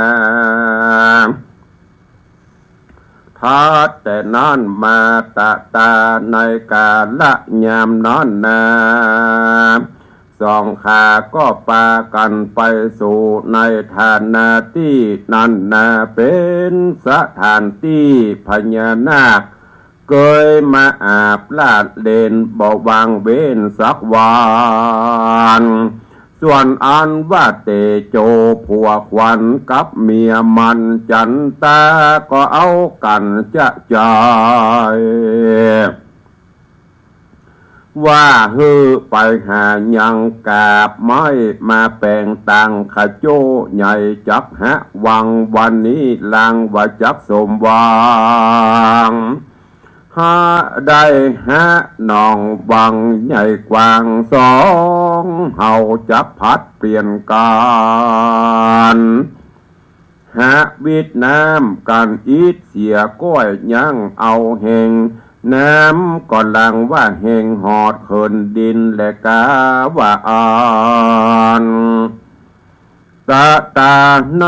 ถัดแต่นั้นมาตะตาในกาละยามนั้นนา สองข้าก็ปากั๋นไปสู่ในฐานะตี้นั้นนา เป๋นสถานตี้พญานาค เกยมาอาบลาดเล่น บ่ว่างเว้นสักวัน ส่วนอันว่าเตโจผัวขวัญกับเมียมันจั๋นตา ก็เอากั๋นจะใจ๋ ว่าหื้อไปหายังกาบไม้มาแป๋งตังขะโจ้ใหญ่จักหะวัง วันนี้ลางว่าจักสมหวัง หาได้หะหนองวังใหญ่กว้างสอง เฮาจักผลัดเปลี่ยนกั๋น หาวิดน้ำกั๋นอิดเสียก้อยยังเอาแฮง น้ำก็ลางว่าแฮงหอดเขินดินแลกาว่าอัน ตะตาใน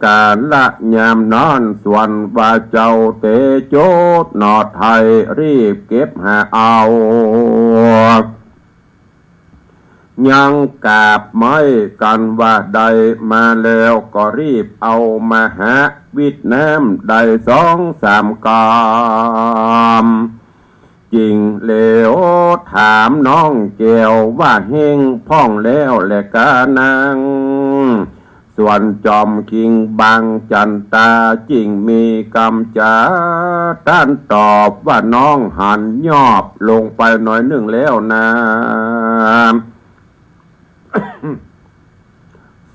กาละยามนั้น ส่วนว่าเจ้าเตโจหนอไทยรีบเก็บหาเอา ยังกาบไม้กั๋นว่าได้มาแล้ว ก็รีบเอามาหาวิดน้ำได้สองสามกำ จึงเหลียวถามน้องแก้วว่าแฮงพ่องแล้วแลกานาง ส่วนจอมคิงบางจั๋นตาจึงมีกำจ๋า ต้านตอบว่าน้องหันยอบลงไปหน้อยนึ่งแล้วนา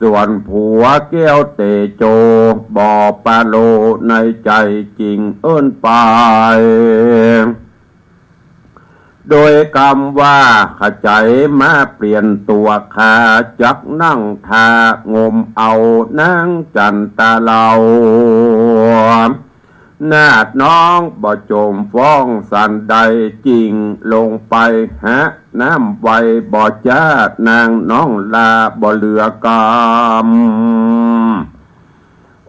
ส่วนผัวแก้วเตโจบ่ปาโลในใจ๋จึงเอิ้นไป โดยกำว่า ขะใจ๋มาเปลี่ยนตั๋ว ข้าจักนั่งท่างมเอานางจั๋นตาเล่า นาดน้องบ่จมฟ้องสันใด จึงลงไปหาน้ำไวบ่จ๊า นางน้องลาบ่เหลือกำ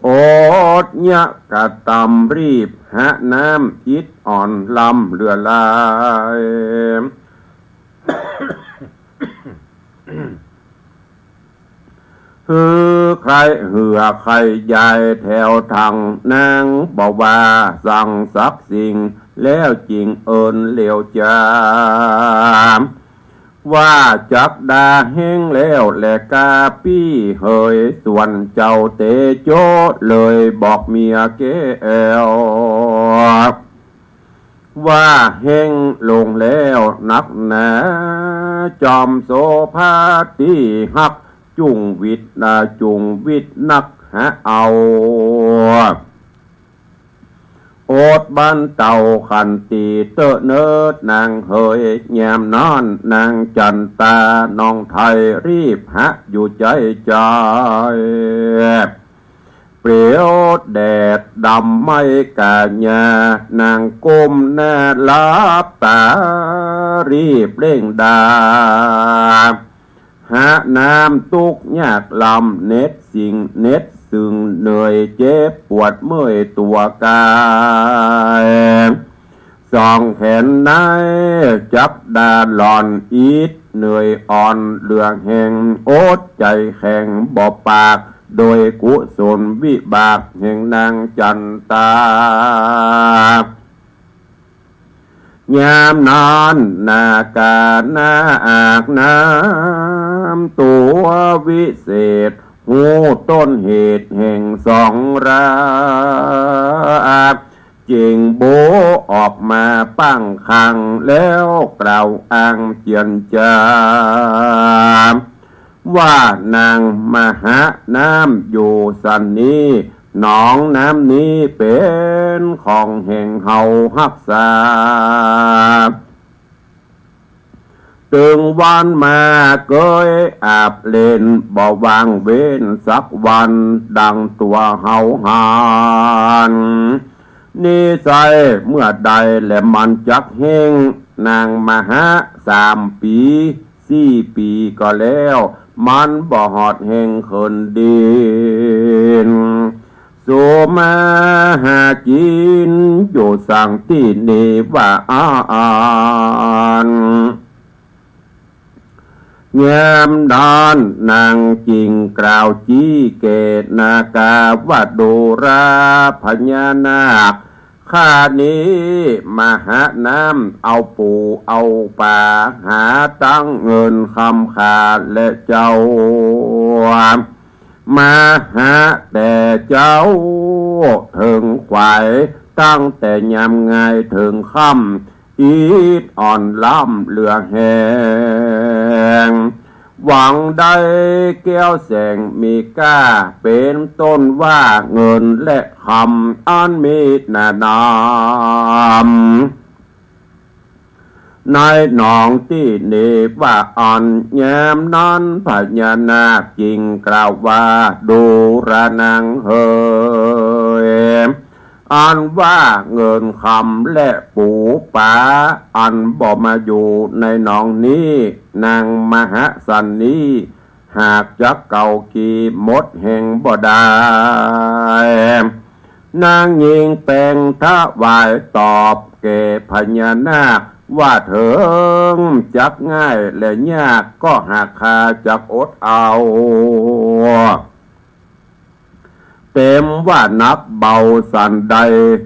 อดยะกะตำรีบหาน้ำอิดอ่อนลำเหลือหลาย หื้อใค่เหื่อใค่ใยแถวถัง นางบ่ว่าสังสักสิ่ง แล้วจึงเอิ้นเหลียวจ๋า ว่าจักดาแฮงแล้วแลกาปี้เหย ส่วนเจ้าเตโจเลยบอกเมียแก้ว ว่าแฮงลงแล้วนักหนา จอมโสภาตี้ฮัก จุ่งวิดนาจุ่งวิดนักหาเอา อดบั้นเต้าขันตี้เต๊อะเนิดนางเหย ยามนั้นนางจั๋นตาน้องไทยรีบหะอยู่ใจ๋ใจ๋ เปลียวแดดดำไหม้ก๋าหญ้า นางก้มหน้าหลับต๋า รีบเร่งดา หาน้ำตุ๊กยากลำ เหน็ดสิ่งเหน็ดซึ่ง เหนื่อยเจ็บปวดเมื่อยตั๋วก๋าย สองแขนในจับดาหล่อน อิดเหนื่อยอ่อนเหลือแฮง อดใจ๋แข็งบ่ปาก โดยกุศลวิบากแห่งนางจั๋นตา ยามนั้นนาคานาคน้ำตั๋ววิเศษ ฮู้ต้นเหตุแห่งสองรา จึงโบออกมาปั้งคัง แล้วกล่าวอ้างเจียรจา ว่านางมหาน้ำอยู่สันนี้ หนองน้ำนี้เป๋นของแห่งเฮาฮักษา ตึงวันมาเกยอาบเล่น บ่ว่างเว้นสักวัน ดังตั๋วเฮาหัน นิสัยเมื่อใดแลมันจักแห้ง นางมหาสามปี๋ สี่ปี๋ก็แล้ว มันบ่ฮอดแห่งเขินดิน สู่มาหากิ๋นอยู่สังตี้นี้ว่าอั้น ยามนั้นนางจึงกล่าวจี้แก่นาคาว่า ดูราพญานาค ข้านี้มหาน้ำ เอาปู๋เอาป๋า หาตังเงินคำข้าและเจ้า มาหาแต่เจ๊าเถิงขวาย ตั้งแต่ยามงายเถิงค่ำ อิดอ่อนล้ำเหลือแฮง หวังได้แก้วแสงมีก้า เป๋นต้นว่าเงินและคำ อันมีหนาหนาม ในหนองตี้นี้ว่าอั้น ยามนั้นพญานาคจึงกล่าวว่า ดูรานางเหย อันว่าเงินคำและปู๋ป๋า อันบ่มาอยู่ในหนองนี้ นางมหาสันนี้ หากจักเก่ากี่หมดแห่งบ่ได้ นางญิงแปงถวายตอบแก่พญานาคว่า เถิงจักง่ายและยาก ก็หากข้าจักอดเอา เต็มว่านักเบาสันใด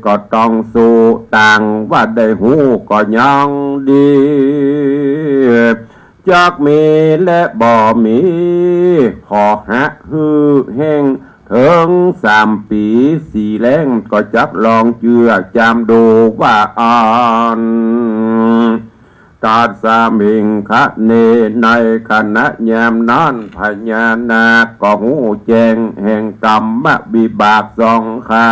ก็ต้องสู้ ต่างว่าได้ฮู้ก็ยังดี จักมีและบ่มี ขอหะหื้อแห้ง เถิงสามปี๋สี่แล้ง ก็จักลองเจื้อจามดูว่าอั้น ตัสมิงคะเน ในขณะยามนั้นพญานาคก็ฮู้แจ้งแห่งกรรมวิบากสองข้า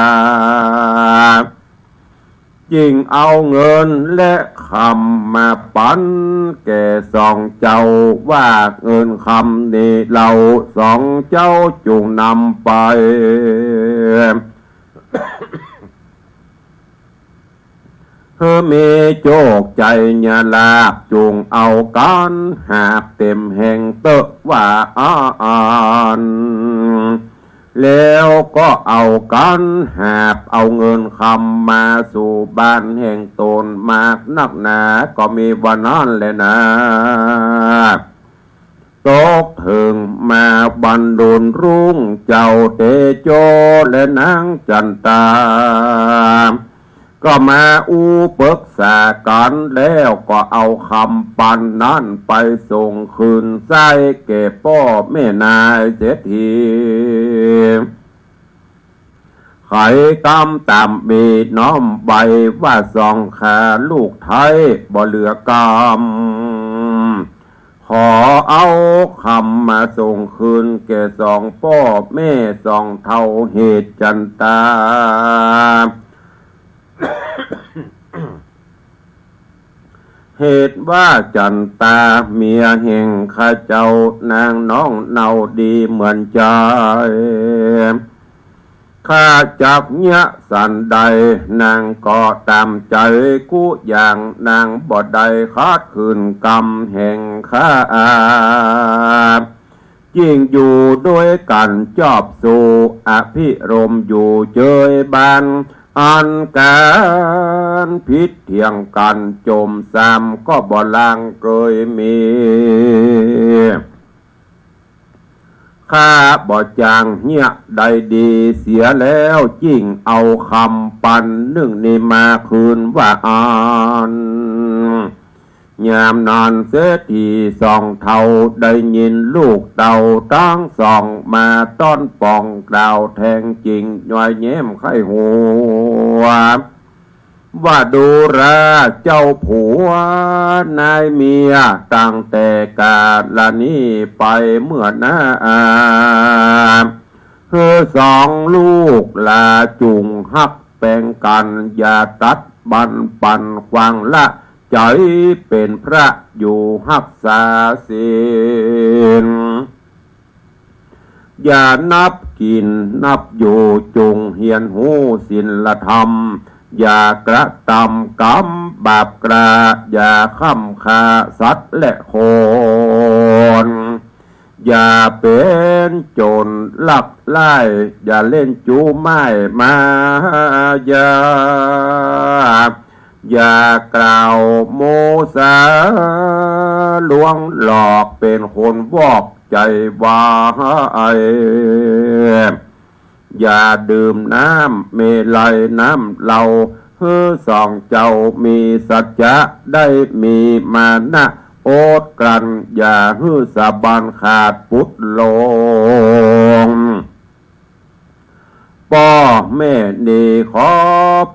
จึงเอาเงินและคำมาปันแก่สองเจ้า ว่าเงินคำนี้เล่าสองเจ้าจุ่งนำไป หื้อมีโจคชัยยะลาภ จุ่งเอากั๋นหาบเต็มแห่งเต๊อะว่าอั้น แล้วก็เอากั๋นหาบเอาเงินคำมาสู่บ้านแห่งตน มากนักหนาก็มีว่านั้นแลนา ตกเถิงมาวันดุลรุ่ง เจ้าเตโจและนางจันตา ก็มาอู้ปึกษากั๋น แล้วก็เอาคำปันนั้นไปส่งคืนใส้แก่ป้อแม่นายเศรษฐี ไขกำต๋ามมีน้อมใบว่าสองข้าลูกไท้บ่เหลือกำ ขอเอาคำมาส่งคืนแก่สองป้อแม่สองเฒ่าเหตุจันตา เหตุว่าจั๋นตาเมียแห่งข้าเจ้า นางน้องเนาดีเหมือนใจ๋ ข้าจักเยียะสันใด นางก็ต๋ามใจ๋กู้อย่าง นางบ่ได้ขัดขืนกำแห่งข้า จิ่งอยู่ด้วยกั๋นจอบสู่ อภิรมย์อยู่เจยบาน อันก๋านผิดเถียงกั๋นจมซ้ำ ก็บ่ลางเกยมี ข้าบ่จางเยียะได้ดี เสียแล้วจิ่งเอากำปันนึ่งนี้มาคืนว่าอั้น ยามนั้นเศรษฐีสองเฒ่า ได้ยินลูกเต้าตังสองมาต้อนปอง กล่าวแทงจิ่งย้อยแย้มใค่หัว ว่าดูราเจ้าผัว นายเมีย ตั้งแต่กาลนี้ไปเมื่อหน้า หื้อสองลูกหลานจุ่งฮักแป๋งกั๋น อย่าตัดบั้นปันขว้างละ ใจ๋เป๋นพระอยู่ฮักษาศีล อย่านับกิ๋นนับอยู่ จุ่งเฮียนฮู้ศีลธรรม อย่ากระตำกรรมบาปกล้า อย่าฆ่าฆ่าสัตว์และคน อย่าเป๋นโจ๋รลักไล้ อย่าเล่นจู๊ม่ายมายา อย่ากล่าวมุสาลวงหลอก เป๋นคนวอกใจ๋วาย อย่าดื่มน้ำเมรัยน้ำเหล้า หื้อสองเจ้ามีสัจจะ ได้มีมานะอดกลั้น อย่าหื้อสาบานขาดปุดลง ป้อแม่นี้ขอ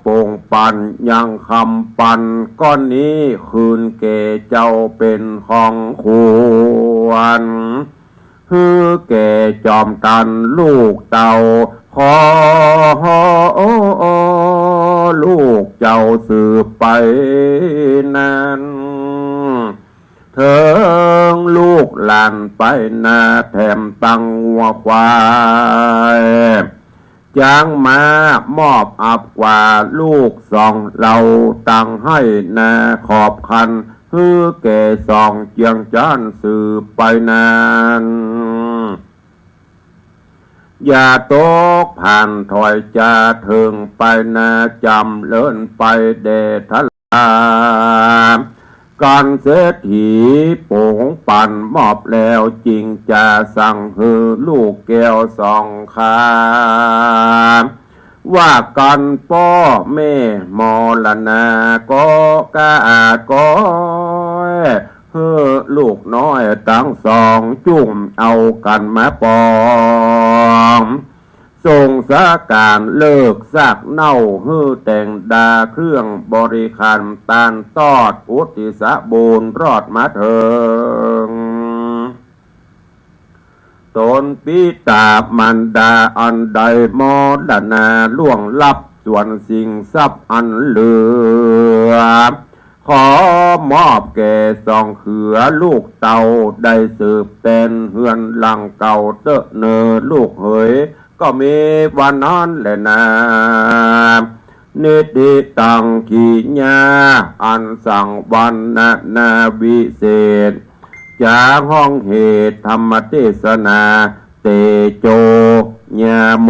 ปงปันยังกำปันก้อนนี้ คืนแก่เจ้าเป๋นของควร หื้อแก่จอมตันลูกเต้า ขอลูกเจ้าสืบไปนั้น เถิงลูกหลานไปนา แถมตังงัวควาย จ๋างมามอบอับกว่าลูกสองเหล่า ตังไฮ่นาขอบคัน หื้อแก่สองเจื้องจ้านสืบไปนั้น อย่าตกผ่านถอยจา เถิงไปนาจ๋ำเลินไปแด่ทลา กั๋นเศรษฐีปงปันมอบแล้ว จิ่งจะสั่งหื้อลูกแก้วสองข้า ว่ากั๋นป้อแม่มรณา ก็กล้าก็ หื้อลูกน้อยตังสองจุ่งเอากั๋นมาปอง ส่งสาก๋านเลิกซากเหน้า หื้อแต่งดาเครื่องบริขาร ตานตอดอุทิศบูรณ์รอดมาเถิง ต๋นปิต๋ามารดาอันได้มรณาล่วงลับ ส่วนสิ่งทรัพย์อันเหลือ ขอมอบแก่สองเขือลูกเต้า ได้สืบแตนเฮือนหลังเก่าเต๊อะเน่อลูกเหย ก็มีว่านั้นแหละนา นิทธิตัง กิริยาอันสังวรรณนาวิเศษ จ๋าห้องเหตุธรรมเทศนา เตโจ ญาโม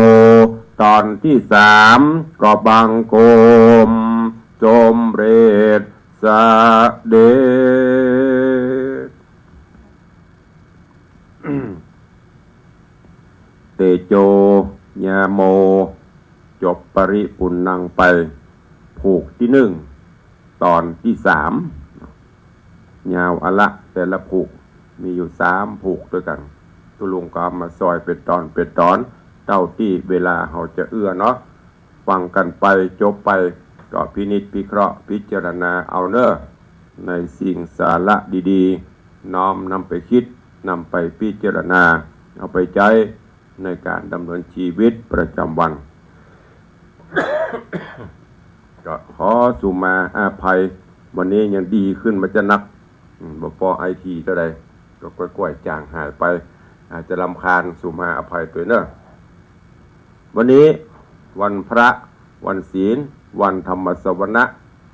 ต๋อนตี้สาม ก็บังคมสมเร็จเสด็จ เตโจ ญาโม จบปริปุณณังไป ผูกตี้นึ่ง ต๋อนตี้สาม ยาวอะละ แต่ละผูกมีอยู่สามผูกตวยกั๋น ตุ๊ลุงก็เอามาซอยเป๋นต๋อนเป๋นต๋อน เต้าตี้เวลาเฮาจะเอื้อเนาะ ฟังกั๋นไปจบไป ก็พินิจพิเคราะห์พิจารณาเอาเน่อ ในสิ่งสาระดีๆ น้อมนำไปคิด นำไปพิจารณา เอาไปใจ๊ในก๋านดำเนินชีวิตประจำวัน ก็ขอสุมาอาภัย วันนี้ยังดีขึ้นมาจะนัก อืม บ่ปอไอทีเต้าใด ก็ก้อยๆ จางหายไป อาจจะรำคาญ สูมาอภัยตวยเน่อ วันนี้วันพระ วันศีล วันธรรมสวนะ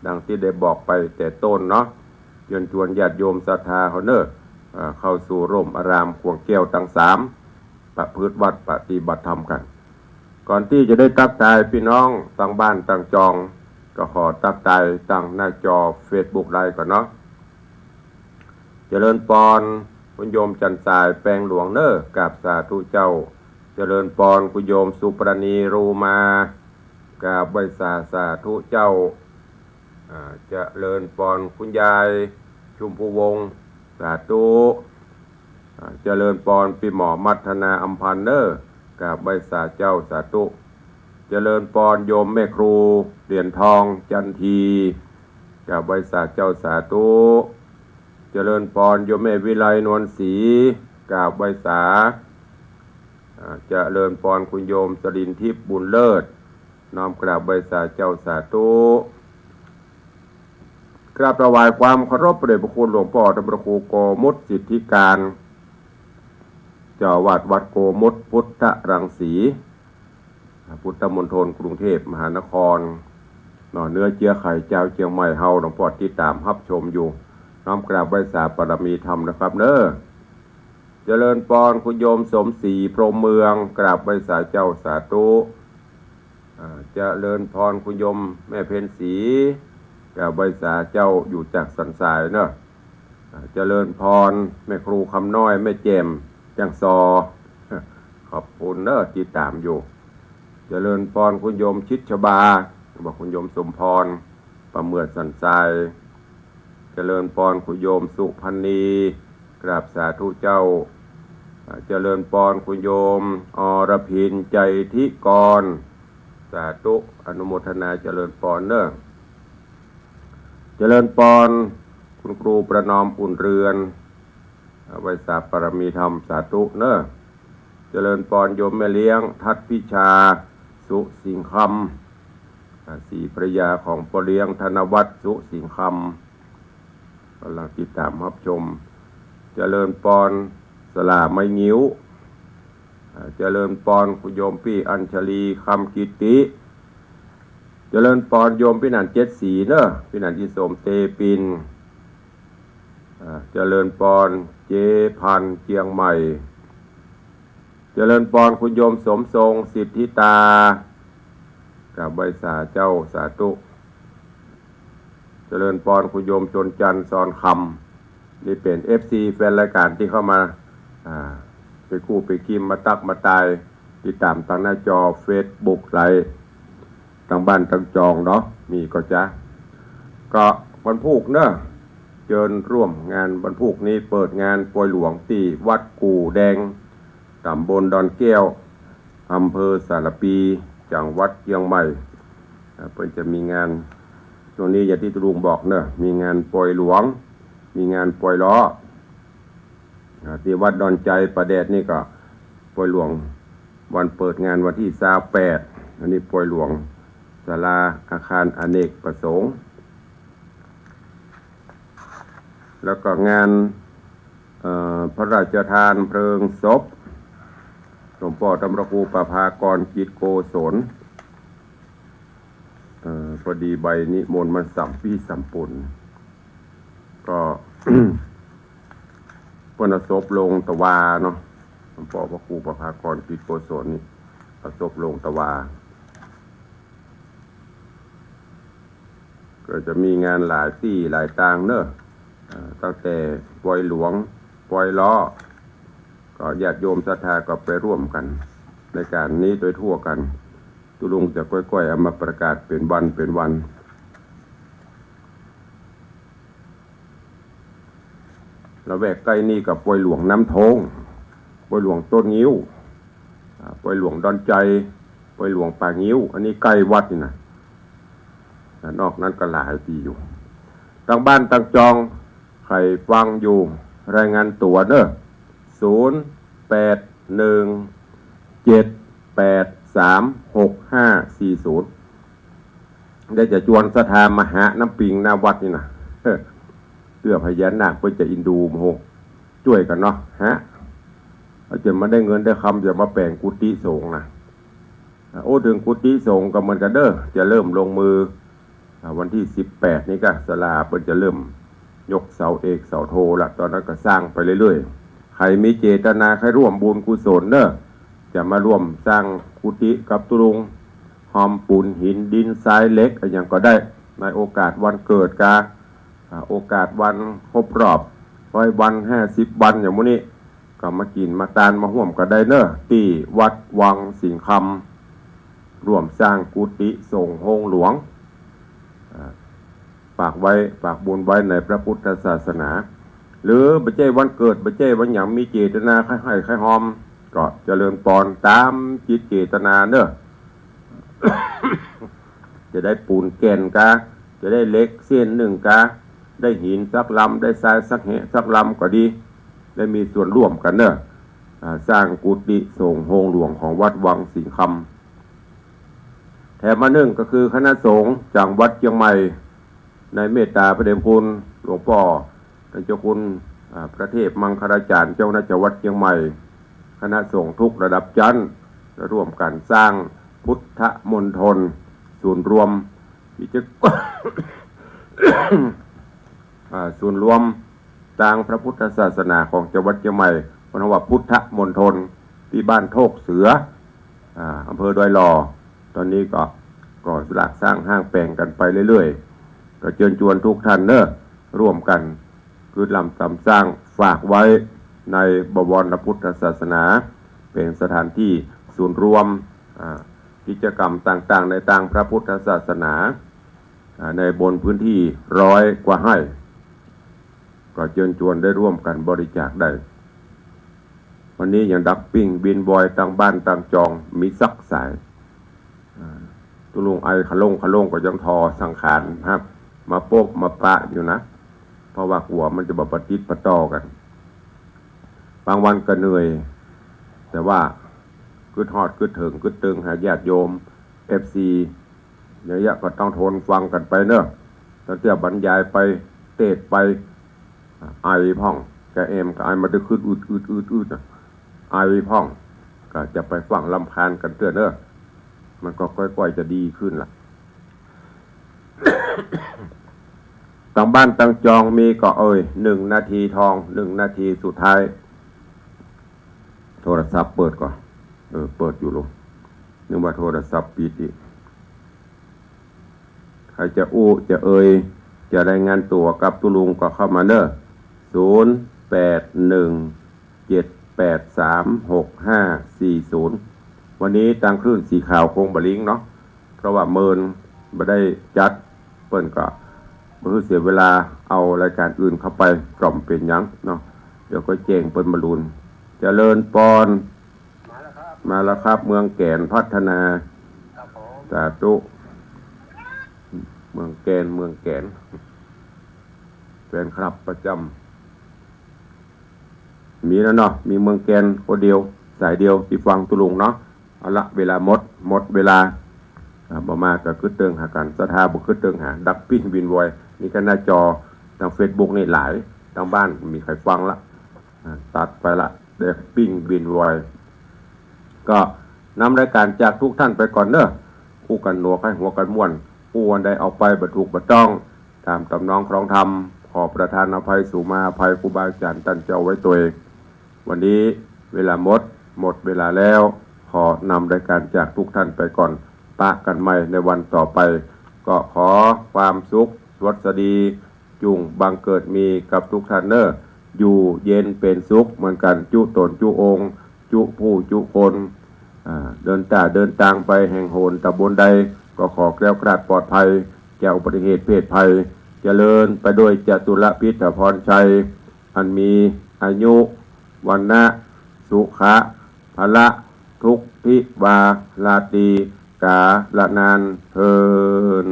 ดังตี้ได้บอกไปแต่ต้นเนาะ เจิญจวนญาติโยมศรัทธาเฮาเน่อ อ่า เข้าสู่ร่มอารามขวงแก้วตังสาม ประพฤติวัตรปฏิบัติธรรมกั๋น ก่อนตี้จะได้ตั๊กตายปี้น้องตังบ้านตังจอง ก็ขอตั๊กตายตังหน้าจอเฟซบุ๊กไลฟ์ก่อนเนาะ เจริญปอน คุณโยมจันทร์สายแปงหลวงเน่อ กราบสาธุเจ้า เจริญปอน คุณโยมสุปราณีรูมา กราบไหว้สา สาธุเจ้า อ่า เจริญปอน คุณยายชุมพูวงศ์ สาธุ อ่า เจริญปอน ปี้หมอมัทนาอำพันธ์เน่อ กราบไหว้สาเจ้า สาธุ เจริญปอน โยมแม่ครูเหรียญทองจันที กราบไหว้สาเจ้า สาธุ เจริญปอน โยมแม่วิไลนวลศรี กราบไหว้สา อ่า เจริญปอน คุณโยมสรินทิพย์บุญเลิศ น้อมกราบไหว้สาเจ้า สาธุ กราบถวายความเคารพพระเดชพระคุณหลวงป้อธรรมครูโกมุตสิทธิการ เจ้าอาวาสวัดโกมุตพุทธรังสี พุทธมณฑลกรุงเทพมหานคร เนาะ เนื้อเจื้อไขเจ้าเจียงใหม่เฮา หลวงป้อติดต๋ามฮับชมอยู่ น้อมกราบไหว้สาบารมีธรรมนะครับเน่อ เจริญปอน คุณโยมสมศรีพรหมเมือง กราบไหว้สาเจ้า สาธุ อ่า เจริญปอน คุณโยมแม่เพ็ญศรี กราบไหว้สาเจ้า อยู่จากสันทรายเน่อ อ่า เจริญปอน แม่ครูคำน้อย แม่แจ่ม แจ้งซอ ขอบคุณเน่อ ติดต๋ามอยู่ เจริญปอน คุณโยมชิดชบา บอกคุณโยมสมพร ประเมือดสันทราย เจริญปอน คุณโยมสุพรรณี กราบสาธุเจ้า อ่า เจริญปอน คุณโยมอรพิน ใจทิกร สาธุ อนุโมทนาเจริญปอนเน่อ เจริญปอน คุณครูประนอมอุ่นเรือน อ่า ไหว้สาบารมีธรรม สาธุเน่อ เจริญปอน โยมแม่เลี้ยงทัดพิชา สุสิงห์คำ อ่า ศรีภรรยาของป้อเลี้ยงธนวัฒน์ สุสิงห์คำ ก๋ำลังติดต๋ามฮับชม เจริญปอน สลาไม้งิ้ว อ่า เจริญปอน คุณโยมปี้อัญชลี คำกิติ เจริญปอน โยมปี้หนันเจ็ดสีเน่อ ปี้หนันอีสมเตปิน อ่า เจริญปอน เจ๊พัน เจียงใหม่ เจริญปอน คุณโยมสมทรง สิทธิตา กราบไหว้สาเจ้า สาธุ เจริญปอน คุณโยมชนจันทร์ ซอนคำ นี่เป๋น เอฟซี แฟนรายก๋านตี้เข้ามา อ่า ไปกู้ไปกิม มาตั๊กมาตาย ติดต๋ามตางหน้าจอเฟซบุ๊กไลฟ์ ตางบ้านตางจองเนาะ มีก่อจ๊ะ ก็วันพูกเน่อ เจิญร่วมงานวันพูกนี้ เปิดงานปอยหลวงตี้วัดกู่แดง ต๋ำบลดอนแก้ว อำเภอสารภี จังหวัดเจียงใหม่ อ่า เปิ้นจะมีงาน ช่วงนี้อย่างตี้ตุ๊ลุงบอกเน่อ มีงานปอยหลวง มีงานปอยล้อ อ่า ตี้วัดดอนใจ๋ป่าแดดนี่ก็ปอยหลวง วันเปิดงานวันตี้ซาวแปด อันนี้ปอยหลวง ศาลาอาคารอเนกประสงค์ แล้วก็งาน เอ่อ พระราชทานเพลิงศพหลวงป้อธรรมครูประภากร กิจโกศล เอ่อ พอดีใบนิมนต์มันส่ำปี้ส่ำปูน ก็ เปิ้นเอาศพลงตะวาเนาะ หลวงป้อพระครูประภากร กิจโกศลนี่ เอาศพลงตะวา ก็จะมีงานหลายตี้หลายตางเน่อ อ่า ตั้งแต่ปอยหลวง ปอยล้อ ก็ญาติโยมศรัทธาก็ไปร่วมกั๋น ในก๋านนี้โดยทั่วกั๋น ตุ๊ลุงจะก้อยๆ เอามาประกาศเป๋นวันเป๋นวัน ละแวกใก้นี่ก็ปอยหลวงน้ำโท้ง ปอยหลวงต้นงิ้ว อ่า ปอยหลวงดอนใจ๋ ปอยหลวงป่างิ้ว อันนี้ใก้วัดนี่นะ อ่า นอกนั้นก็หลายตี้อยู่ ตางบ้านตางจอง ใผฟังอยู่ รายงานตั๋วเน่อ ศูนย์แปดหนึ่ง เจ็ดแปดสาม หกห้าสี่ศูนย์ ได้จะจวนศรัทธามาหาน้ำปิงหน้าวัดนี่นะ เตื้อพญานาคเปิ้นจะอินดูมาโฮ จ้วยกั๋นเนาะ ฮะ เอาจ๋นมาได้เงินได้คำ จะมาแป๋งกุฏิสงฆ์นะ อ่า โอ้ เถิงกุฏิสงฆ์ก็เหมือนกั๋นเน่อ จะเริ่มลงมือ อ่า วันตี้สิบแปดนี้ก็ศาลาเปิ้นจะเริ่มยกเสาเอกเสาโทละ ต๋อนนั้นก็สร้างไปเรื่อยๆ ใผมีเจตนาใค่ร่วมบุญกุศลเน่อ จะมาร่วมสร้างกุฏิกับตุ๊ลุง ฮอมปูนหินดินทรายเหล็กอะหยังก็ได้ ในโอกาสวันเกิดกา อ่า โอกาสวันครบรอบร้อยวัน ห้าสิบวัน อย่างหมู่นี้ ก็มากิ๋นมาตานมาฮ่วมกั๋นได้เน่อ ตี้วัดวังสิงห์คำ ร่วมสร้างกุฏิสงฆ์โฮงหลวง อ่า ฝากไว้ ฝากบุญไว้ในพระพุทธศาสนา หรือบ่ใจ้วันเกิด บ่ใจ้วันหยัง มีเจตนาใค่ฮ้อยใค่ฮอม ก็เจริญปอนต๋ามจิตเจตนาเน่อ จะได้ปูนแก่นกา จะได้เหล็กเส้นนึ่งกา ได้หินสักลำ ได้ทรายสักแหสักลำก็ดี ได้มีส่วนร่วมกั๋นเน่อ อ่า สร้างกุฏิสงฆ์โฮงหลวงของวัดวังสิงห์คำ แถมอันนึ่งก็คือคณะสงฆ์จังหวัดเจียงใหม่ ในเมตตาพระเดชพระคุณหลวงป้อ ท่านเจ้าคุณ อ่า พระเทพมังคลาจารย์ เจ้าคณะจังหวัดเจียงใหม่ คณะสงฆ์ทุกระดับชั้น ได้ร่วมกั๋นสร้างพุทธมณฑล ศูนย์รวม กิจ อ่า ศูนย์รวมตางพระพุทธศาสนาของจังหวัดเจียงใหม่ เปิ้นว่าพุทธมณฑล ตี้บ้านโทกเสือ อ่า อำเภอดอยหล่อ ต๋อนนี้ก็ ก็ก่อสร้างห้างแป๋งกั๋นไปเรื่อยๆ ก็เจิญจวนทุกท่านเน่อ ร่วมกั๋น คือลำตำสร้างฝากไว้ในบวรพุทธศาสนา เป๋นสถานตี้ศูนย์รวม อ่า กิจกรรมต่างๆ ในตางพระพุทธศาสนา อ่า ในบนพื้นตี้ร้อยกว่าไฮ่ ก็เจิญจวนได้ร่วมกั๋นบริจาคได้ วันนี้ยังดักปิ้งบินวอยตางบ้านตางจองมีสักสาย อ่า ตุ๊ลุงไอคะล่งคะล่งก็ยังถ่อสังขารครับ มาปบมาปะอยู่นะ เพราะว่ากั๋วมันจะบ่ปะติดปะต่อกั๋น บางวันก็เหนื่อย แต่ว่ากึ๊ดฮอดกึ๊ดเถิงกึ๊ดเติงหาญาติโยม เอฟซี อย่างเงี้ยก็ต้องทนฟังกั๋นไปเน่อ ตั้งแต่บรรยายไป เตสน์ไป ไอพ่อง กะแอมกะไอมาได้ขึ้นอืดๆๆๆ น่ะ ไอพ่อง ก็จะไปฟังรำคาญกั๋นเตื้อเน่อ มันก็ก้อยๆ จะดีขึ้นละ ตางบ้านตางจองมีก็ เอ่ย หนึ่งนาทีทอง หนึ่งนาทีสุดท้าย โทรศัพท์เปิดก่อน เออ เปิดอยู่ลูก นึกว่าโทรศัพท์ปิดอีก ใผจะอู้ จะเอ่ย จะรายงานตั๋วกับตุ๊ลุงก็เข้ามาเน่อ ศูนย์แปดหนึ่งเจ็ดแปดสามหกห้าสี่ศูนย์ วันนี้ตางคลื่นสีขาวคงบ่ลิงก์เนาะ เพราะว่าเมินบ่ได้จัด เปิ้นก็บ่หื้อเสียเวลา เอารายการอื่นเข้าไปก็บ่เป๋นหยังเนาะ เดี๋ยวก็แจ้งเปิ้นบ่าลุน เจริญปอน มาแล้วครับ มาแล้วครับ เมืองแก่นพัฒนา ครับผม สาธุ เมืองแก่น เมืองแก่น แฟนคลับประจ๋ำ มีแล้วเนาะ มีเมืองแก่นคนเดียว สายเดียวตี้ฟังตุ๊ลุงเนาะ เอาละ เวลาหมด หมดเวลา อ่า บ่มาก็กึ๊ดเติงหากั๋น ศรัทธาบ่กึ๊ดเติงหา ดักปิ้งบินวอย นี่ก็หน้าจอตางเฟซบุ๊กนี่หลาย ตางบ้านมีใผฟังละ อ่า ตัดไปละ ดักปิ้งบินวอย ก็นำรายการจากทุกท่านไปก่อนเน่อ อู้กั๋นหนัวใค่หัวกั๋นม่วน อู้อันใดออกไปบ่ถูกบ่ต้อง ต๋ามตำนองครองธรรม ขอประทานอภัยสู่มหาอภัยครูบาอาจ๋ารย์ต้านเจ้าไว้ตวย วันนี้เวลาหมด หมดเวลาแล้ว ขอนำรายการจากทุกท่านไปก่อน ปะกั๋นใหม่ในวันต่อไป ก็ขอความสุขสวัสดี จุ่งบังเกิดมีกับทุกท่านเน่อ อยู่เย็นเป๋นสุขเหมือนกั๋น จุต๋นจุองค์ จุผู้จุคน อ่า เดินต้าเดินตางไปแห่งหนต๋ำบลใด ก็ขอแคล้วคลาดปลอดภัย จากอุบัติเหตุเพศภัย เจริญไปด้วยจตุรพิธพรชัย อันมีอายุ วรรณะ สุขะ พละ ทุกข์ ทิวา ราตรี กาลนานเทอญ